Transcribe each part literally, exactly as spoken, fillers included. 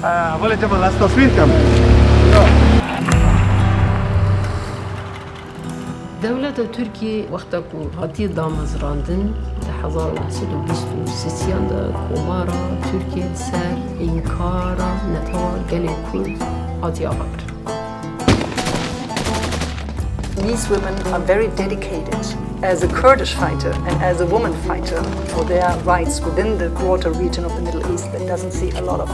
Hevalê Cemal, ez teswîr kem. Dewleta Tirkiyê wexta ku hatiye damezrandin, di hezar û neh sed û bîst û sisiyan de komara Tirkiyê li ser înkara netewa gelê Kurd hatiye avakirin. These women are very dedicated as a Kurdish fighter and as a woman fighter for their rights within the broader region of the Middle East that doesn't see a lot of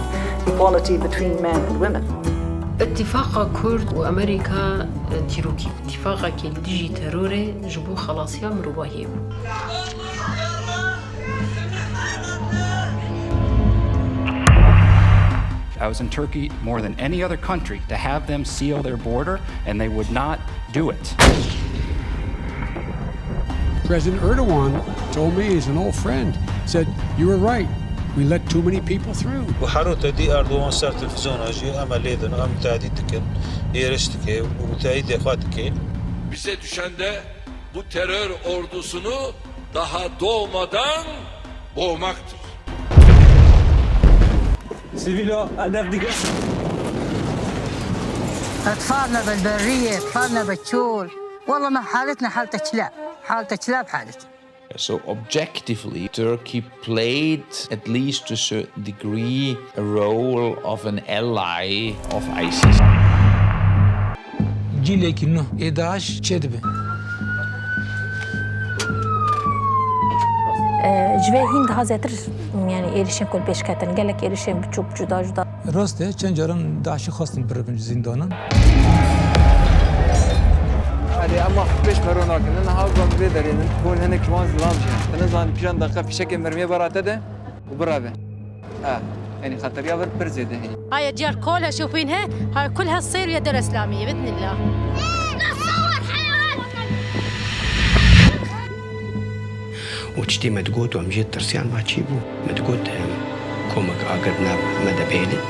equality between men and women. Îtîfaqa Kurd û Amerîka, e, dîrokî bû. Îtîfaqekî li dijî terorê ji bo xelasiya mirovahiyê bû. I was in Turkey more than any other country to have them seal their border, and they would not do it. President Erdogan told me, he's an old friend, said, "You were right. We let too many people through." Û hero te dî Erdogan ser televîzyona jî em lê din, em tehdît dikin, êriş dike û tehdîdê xwe dike. Bize düşen de bu terör ordusunu daha doğmadan boğmaktır. Sivîla hedef dike. أطفالنا بالبرية، أطفالنا بالشول. والله ما حالتنا حالة كلاب، حالة كلاب حالتنا. So objectively, Turkey played, at least to a certain degree, a role of an ally of ISIS. Cîlekî nû ê DAIŞ çêdibe. E, ji vê hîn daha zêtir, yani êrişên ku li pêş ketin, gelek êrişên biçûk, cuda cuda. Rast e, çend caran DAIŞ'î xwestin biribin ji zîndanan. Erê, em wextî pêş me ro nakin. Niha ku em vê derê nin, hûn hinek ji wan zilam jî. Tu nizanin pîjan deqa fîşekê mermiyê bera te de û bireve. Ha, yani xeteriya vir pir zêde heye. هاي أجيال كلها شوفينها، هاي كلها تصير ويا دولة إسلامية بإذن الله. û tiştê me digot û em jê tirsiyan, ma çi bû? Me digot, em, komek agir nav me de bihêlin.